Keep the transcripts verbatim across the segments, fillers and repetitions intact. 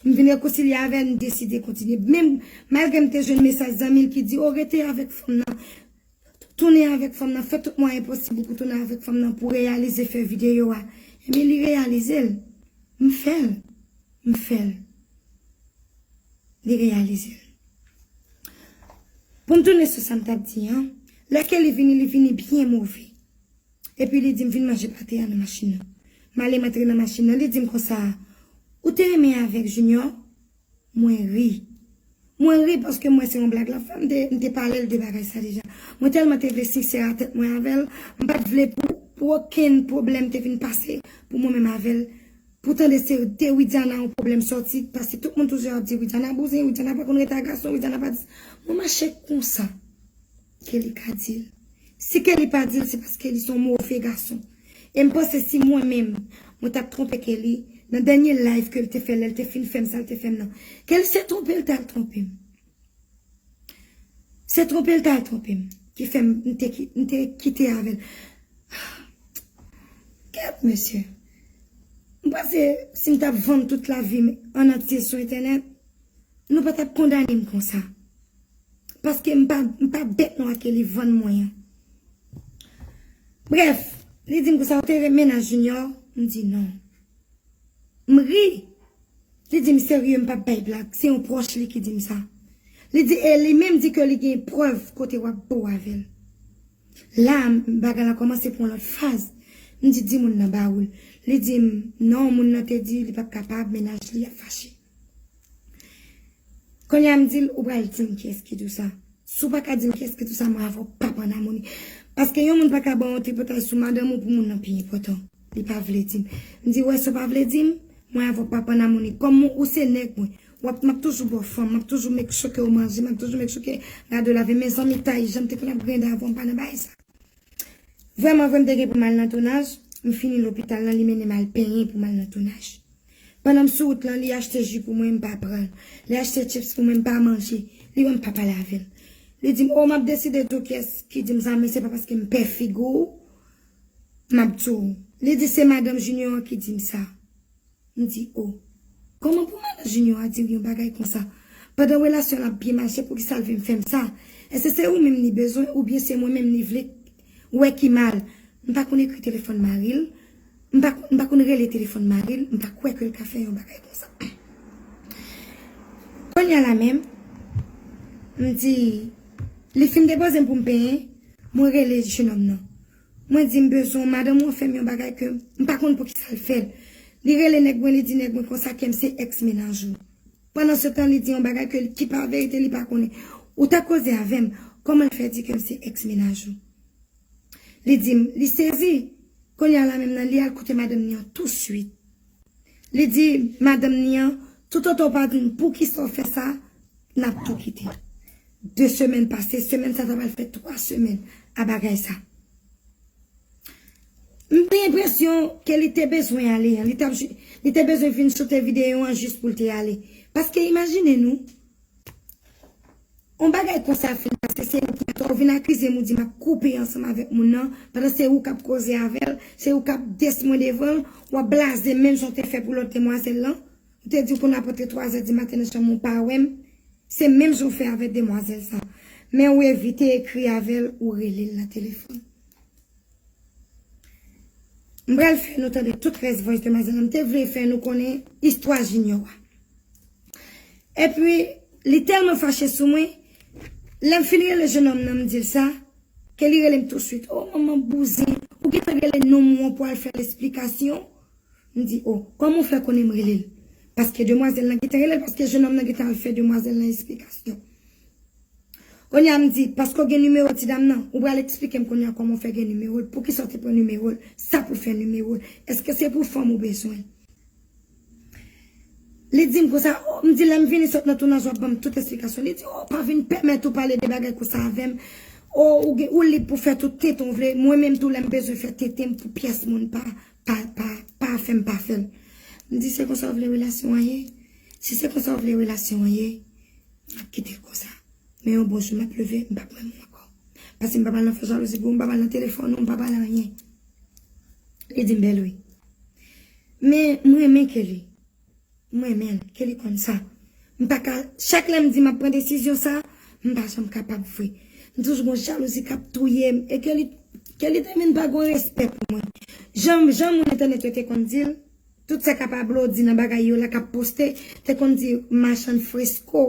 M vin rekonsilye avè l, m deside kontinye. Menm malgre m te jwenn mesaj zanmi l ki di, "O, rete avèk fanm nan. Tounen avèk fanm nan. Fè tout mwayen posib ou pou tounen avèk fanm nan pou reyalize fè videyo a." Ebyen, li reyalize l. M fè l. M fè l. Li reyalize l. Pou m tounen sou sa m t ap di an, lè ke li vini, li vini byen move. Epi li di m, "Vin manje pate a nan machin nan." M ale m antre nan machin nan, li di m konsa, "Ou te renmen avèk Junior?" Mwen ri. Mwen ri paske mwen se yon blag l ap fè. M te, m te pale l de bagay sa deja. Mwen tèlman te vle sinsè a tèt mwen avè l, m pa t vle pou, pou okenn pwoblèm te vin pase pou mwen menm avè l. Pou tande se de Widiana yon pwoblèm sòti, paske tout moun toujou ap di Widiana bouzen, Widiana pa konn rete ak gason, Widiana pa di. Mwen mache konsa. Kelly ka di l. Si Kelly pa di l, se paske li se yon move gason. E m panse si mwen menm, mwen t ap twonpe Kelly, nan dènye live ke l te fè, lè l te fin fè m sa l te fè m nan. Kelly se twonpe l t al twonpe m. Se twonpe l t al twonpe m. Ki fè m, m te, ki- m te kite avè l. Kèt, mesye. M panse si m t ap vann tout lavi m an antye sou entènèt, nou pa t ap kondane m konsa. Paske m pa, m pa bèt non a Kelly vann mwen an. Brèf, li di m konsa, "Ou te renmen nan Junior?" M di, "Non." M ri. Li di m, "Serye, m p ap bay blag. Se yon pwòch li ki di m sa." Li di, e li menm di ke li gen prèv kote w ap bo avè l. La, m- bagay la kòmanse pran lòt faz. M di, "Di moun nan ba ou l." Li di m, "Non, moun nan te di li p ap kapab, mennaj li ap fache." Kounye a m di l, "Ou pral di m kiyès ki di w sa? Si w pa ka di m kiyès ki di w sa, mwen avè w p ap ann amoni." Paske yon moun pa ka ba w yon tripotay sou madanm ou pou moun nan pi enpòtan. Li pa vle di m. M di, "Wè, si w pa vle di m, mwen avè w p ap ann amoni. Kòm ou se nèg mwen, w ap, m ap toujou ba w fanm, m ap toujou make sure ke w manje, m ap toujou make sure ke gade w lave." Mezanmi, tay, jan m te konn ap grende avè w, m pa nan bagay sa. Vrèman vre, m te gen pou m al nan tounaj, m fini lopital lan, li mennen m al penyen pou m al nan tounaj. Pandan m sou wout lan, li achte ji pou mwen, m pa pran l. Li achte chips pou mwen, m pa manje. Li wè m pa pale avè l. Li di m, "O, m ap deside di w kiyès ki di m sa, men se pa paske m pè figi w, m ap di w." Li di, "Se madanm Junior an ki di m sa." M di, "O, kòman pou madan Junior a di w yon bagay konsa? Pandan relasyon l ap byen mache, poukisa l vin fè m sa? Èske se ou menm li bezwen oubyen se mwen menm li vle wè ki mal?" M pa konn ekri telefòn mari l, m pa, m pa konn rele telefòn mari l, m pa kwè ke l ka fè yon bagay konsa. Kounye a la menm, m di, li fin depoze m pou m penyen, mwen rele jenòm nan. Mwen di, "M bezwen w, madanm ou an fè m yon bagay ke m pa konn poukisa l fè l." Li rele nèg mwen, li di nèg mwen konsa ke m se èks mennaj ou. Pandan se tan, li di yon bagay ke, ki pa verite, li pa konnen. Ou t ap koze avè m, kòman l fè di ke m se èks mennaj ou? Li di m, li sezi. Kounye a la menm nan, li al koute madanm ni an touswit. Li di madanm ni an, "Toutotan w pa di m poukisa w fè sa, n ap tou kite." De semèn pase, semèn sa ta pral fè twa semèn a bagay sa. M gen enpresyon ke li te bezwen ale, li t ap ju- li te bezwen vin choute videyo an jis pou l te ale. Paske imajine nou, yon bagay konsa fin pase, se ou ki atò, ou vin akize m, ou di m ap koupe ansanm avèk moun nan, pandan se ou k ap koze avè l, se ou k ap des mwen devan l, w ap blaze menm jan w te fè pou lòt demwazèl lan. Ou te di w konn ap rantre twa zè di maten nan chanm ou pa wè m. Se menm jan w fè avèk demwazèl sa. Men ou evite ekri avè l, ou rele l nan telefòn. M pral fè nou tande tout rès voice demwazèl la. M te vle fè nou konnen istwa Junior a. Epi, li tèlman fache sou mwen, lè m fin rele jennonm nan, m di l sa, ke li rele m touswit. "O, manman bouzen, ou gentan rele nonm ou an pou al fè l esplikasyon?" M di, "O, kòman w fè konnen m rele l?" Paske demwazèl lan gentan rele l, paske jennonm nan gentan al fè demwazèl lan esplikasyon. Kounye a m di, "Paske w gen nimewo ti dam nan, ou pral eksplike m kounye a kòman w fè gen nimewo l, poukisa w te pran nimewo l, sa pou fè nimewo l, èske se pou fanm ou bezwen l?" Li di m konsa, o, m di, "Lè m vini sot nan tounaj, w ap ban m tout esplikasyon." Li di, "O, pa vin pèmèt ou pale de bagay konsa avè m. O, ou gen, ou lib pou fè tout tenten w vle. Mwen menm tou, lè m bezwen fè tenten m pou pyès moun, pa, pa, pa, pa fè m pa fè l." M di, "Se konsa w vle relasyon an ye? Si se konsa w vle relasyon an ye, m ap kite l konsa. Men yon bon jou, m ap leve, m p ap renmen w ankò. Paske m p ap al nan fè jalouzi pou ou, m p ap al nan telefòn ou, m p ap al anyen." Li di m bèl wi. Men, m renmen Kelly. M m renmen l, Kelly konn sa. M pa ka, chak lè m di m ap pran desizyon sa, m pa janm kapab vre. M toujou gon jalouzi k ap touye m, e Kelly, Kelly te vin pa gon respè pou mwen. Jan, jan moun entènèt yo te konn di l, tout sa k ap aplodi nan bagay yo la k ap poste, te konn di machann fresko.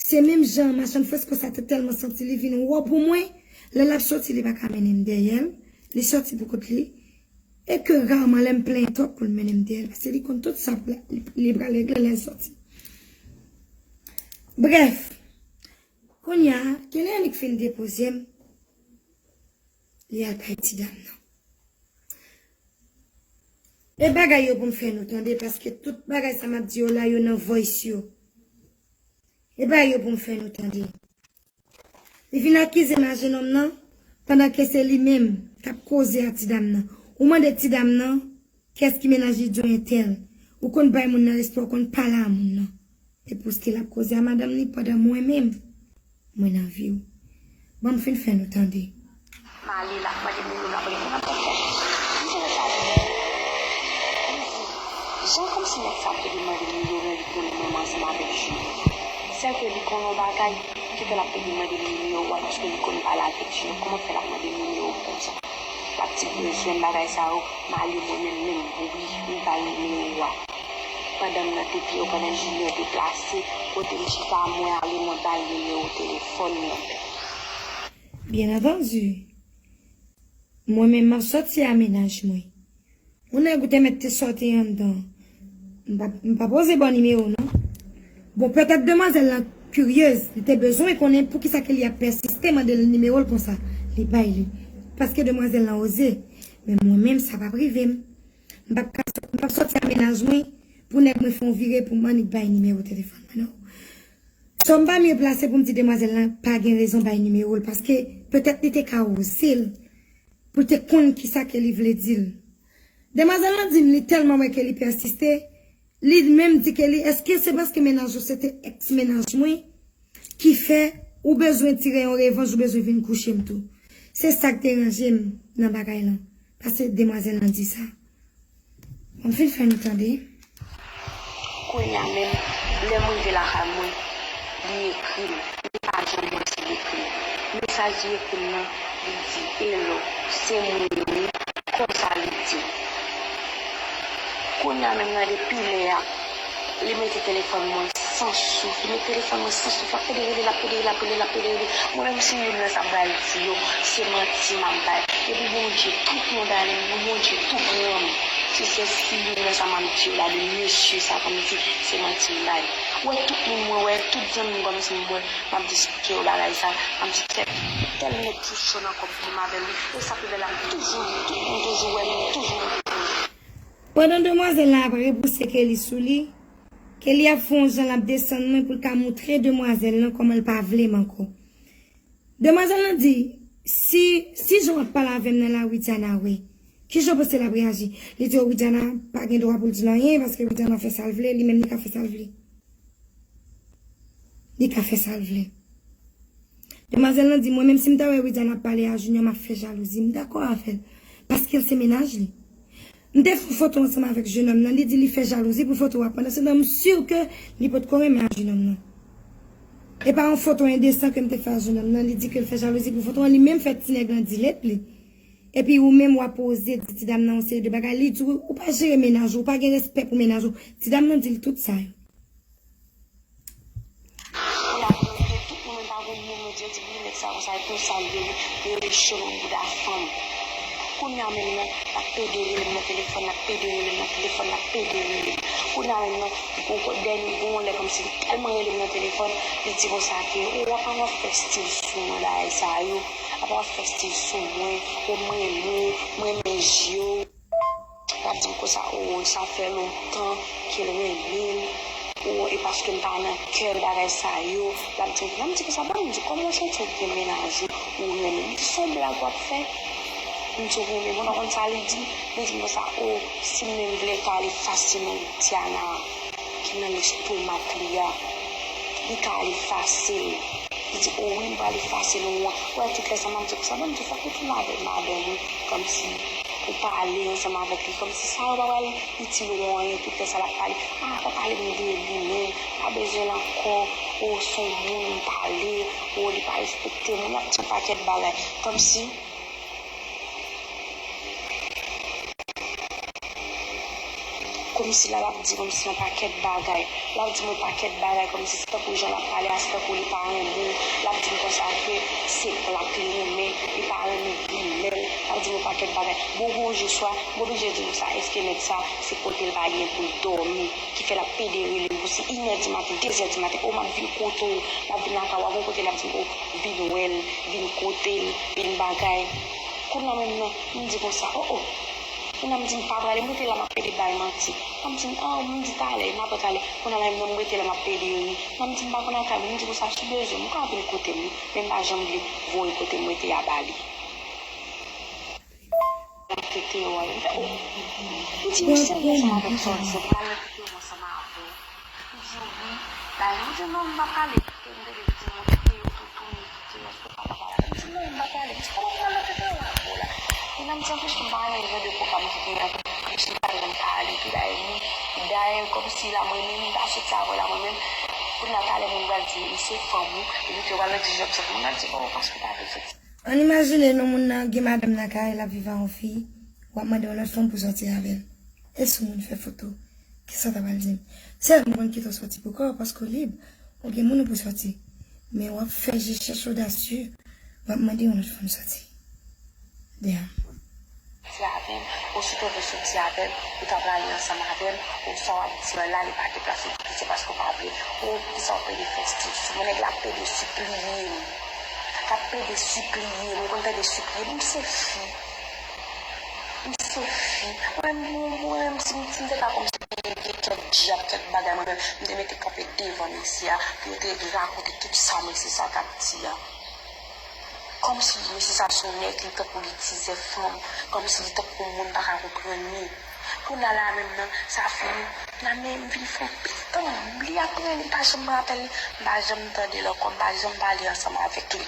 Se menm jan machann fresko sa te tèlman santi li vin wo pou mwen, lè l ap soti li pa ka mennen m dèyè l, li soti pou kont li, e ke raman lè m plenyen twòp pou l mennen m dèyè l, paske li konn tout sa pou l, li, li pral regle lè l soti. Brèf, kounye a, Kelly annik fin depoze m, li al bay ti dam nan. E bagay yo pou m fè nou tande, paske tout bagay sa m ap di yo la, yo nan voice yo. E bagay yo pou m fè nou tande. Li vin akize m a jennonm nan, pandan ke se li menm k ap koze a ti dam nan. Ou mande ti dam nan, kiyès ki mennaj li, di w entèl. Ou konn bay moun nan respè, ou konn pale a moun nan. E pou se l ap koze a madanm li pandan mwen menm, mwen nan vi w. Ban m fin fè nou tande. M ale l ap mande nimewo m, l ap mande moun ap fè. M te rete avè l. Jan kòmsi nèg sa ap rete mande nimewo m, li konnen mwen ansanm avèk Junior. Sèke li konnen yon bagay, ki fè l ap rete mande nimewo a, paske li konn pale avèk Junior. Kòman fè l ap mande nimewo m konsa? L ap di m bezwen bagay sa yo, m ale mwen menm menm, wi, m bay nimewo a. Pandan m nan te pye yo, pandan Junior deplase, kote m chita, mwen ale mwen bay nimewo telefòn nan. Byen antandi, mwen menm m ap sòti a mennaj mwen. Yon nèg ou te mèt te sòti anndan. M pa, m pa poze ba w nimewo w non. Bon, petèt demwazèl lan kiryez, li te bezwen konnen poukisa ke li ap pèsiste mande l nimewo l konsa. Li bay li. Paske demwazèl lan oze. Men mwen menm, sa p ap rive m. M p ap ka sò-, m p ap sòti a mennaj mwen pou nèg mwen fè yon vire pou m annik bay nimewo telefòn mwen non. So m pa mye plase pou m di demwazèl lan pa gen rezon bay nimewo l, paske petèt li te ka oze l pou l te konn kisa ke li vle di l. Demwazèl lan di m li tèlman wè ke li pèsiste, li menm di ke li, èske se paske mennaj ou se te èks mennaj mwen ki fè ou bezwen tire yon revanj, ou bezwen vin kouche m tou? Se sa k deranje m nan bagay lan, paske demwazèl lan di sa. Ban m fin fè nou tande. Kounye a menm, lè m rive lakay mwen, li ekri m. Li pa janm manti l ekri m. Mesaj li ekri m nan, li di, "Hello, se mwen wi," konsa li di m. Kounye a menm nan, depi lè a, li mete telefòn mwen san souf. Li mete telefòn mwen san souf. L ap pede rele, l ap pede rele, l ap pede rele, l ap pede rele. Mwen menm si youn nan sa m pral di yo, se manti m ap bay. Epi Bondye tout moun bay, Bondye tout moun. Si se si youn nan sa m ap di yo la de mesye sa kòmsi se manti m bay. Wè tout moun mwen wè, tout zanmi m kòmsi m wè, m ap di ke yo bagay sa, m ap di kèt, tèl nèg ki cho nan kòb pou m avè l, e sa fè lè la m toujou ri, tout moun toujou wè m, toujou ri. Pandan demwazèl la ap repouse Kelly sou li, Kelly ap fè yon jan l ap desann mwen pou l ka moutre demwazèl lan kòman l pa vle m ankò. Demwazèl lan di, si, si jan w ap pale avè m nan la Widiana wè, kijan w panse l ap reyaji? Li di, o, Widiana pa gen dwa pou l di l anyen, paske Widiana fè sa l vle, li menm li ka fè sa l vle. Li ka fè sa l vle. Demwazèl lan di, mwen menm si m ta wè Widiana ap pale a Junior, m ap fè jalouzi. M dakò avè l. Paske l se mennaj li. M te fè yon foto ansanm avèk jenòm nan, li di li fè jalouzi pou foto a. Pandansetan, m si ke li potko renmen a jenòm nan. E pa yon foto endesan ke m te fè a jenòm nan, li di ke l fè jalouzi pou foto an, li menm fè ti nèg lan delete li. Epi ou menm w ap oze di ti dam nan yon seri de bagay, li di w, ou pa jere mennaj ou, ou pa gen respè pou mennaj ou. Ti dam nan di l tout sa yo. Kounye a pou yo te tout moun menm pa gon moun yo di yo di pou nèg sa konsa, e konsa l ye wi, yo rele cho nan bouda fanm. Kounye a menm nan, l ap pede rele m nan telefòn, l ap pede rele m nan telefòn, l ap pede rele m. Kounye a menm nan, gon kote dènye, gon lè kòmsi li tèlman rele m nan telefòn, li di konsa ke, o, apa w ap fè stil sou mwen bagay sa yo, apa w ap fè stil sou mwen, o, m renmen w, m renmen je w. L ap di m konsa, o, sa fè lontan ke l renmen m, o, e paske m pa nan kè l, bagay sa yo. L ap di m, m di konsa, bon, m di, kòman w santi w gen mennaj ou, ou renmen l? M di, se yon blag w ap fè? M di, w renmen m? Ou konn sa li di? Li di m konsa, o, si m menm vle, m ka ale fasil nan Diana ki nan lestomak li a. Li ka ale fasil. Li di, o wi, m prale fasil, ou wè tout lè sa, m ap di konsa, bon, m di, fòk ou tounen avèk madanm ou, kòmsi ou pale ansanm avèk li, kòmsi sa yo pa pral itil ou anyen, tout lè sa l ap pale, a, pa pale m de li, men pa bezwen l ankò, o, s on moun m pale, o, li pa respekte m, l ap di yon pakèt bagay, kòmsi Kòmsi la, l ap di kòmsi yon pakèt bagay. L ap di m yon pakèt bagay kòmsi se tankou jan l ap pale a, se tankou li pa renmen m. L ap di m konsa ke se plat li renmen, li pa renmen grimèl. L ap di m yon pakèt bagay. Bon, bon, je swa, m oblije di nou sa, èske nèg sa, se kote l pa gen pou l dòmi, ki fè l ap pede rele m pou se inè di maten, dezè di maten, o, m ap vin kote w, m ap vin lakay ou, a gon kote l ap di m, o, vin wè l, vin kote l, vin bagay. Kounye a menm nan, m di konsa, o, o. Kounye a m di m pa prale, m rete la, m ap pede bay manti. An m di, an, m di talè, m ap talè. Kounye a menm nan, m rete la, m ap pede ri. An m di m pa konn al kay mwen, m di konsa, si w bezwen m, ou ka vin kote m wi, men m pa janm vle voye kote m rete a ba li. M tete yo ale, m fè, o. M di, ou serye ansanm avèk sa w di, m prale kite w ansanm avè w. Li di wi. Dayè, m di non, m pa prale kite m, m te di m kite yo tou tounen, kite yo sou pa papa la. M di non, m pa prale. M di kòman m prale kite yo avè w la. Kounye a m di anplis m pa renmen jan de pwogram ki genyen an, m di m pa renmen pale tou dayè ni dayè kòmsi la mwen menm m ta soti avè w la mwen menm. Kounye a talè moun pral di m se fanm ou, epi ke w pral nan di jòb se fanm ou, m ap di o paske w pa vle soti. Ann imajine non moun nan gen madanm nan kay, l ap viv a yon fi, w ap mande yon lòt fanm pou sòti avè l. E si yon moun fè foto, kisa w ta pral di m? Sèlman m konn kite w sòti pou kò w, paske w lib, ou gen moun ou pou sòti. Men w ap fè je chèche odasye, w ap mande yon lòt fanm sòti. Damn. Sòti avè m, ositò ke sòti avè m, ou ta prale ansanm avè m, oswa w ap di an la, li pa deplase ditou, se paske w pa vle. O, kisa w pede fè stil sou mwen, nèg la ap pede sipliye m. L ap pede sipliye m, ou konn tande sipliye m, m se fi. M se fi. Mwen, mwen, mwen, si m, si m te ka kòmsi gen kèk dyab, kèk bagay, mwen menm, m te mete kanpe devan mesye a, pou yo te rakonte tout sa mesye sa t ap di a. Kòmsi mesye sa se yon nèg, li tankou li tizè fanm, kòmsi li tankou moun pa ka konprann li. Kounye a la menm nan, sa fini. La men m vin fè yon pitan. Li ap rele, m pa janm pran apèl li, m pa janm tande l ankò, m pa janm pale ansanm avèk li.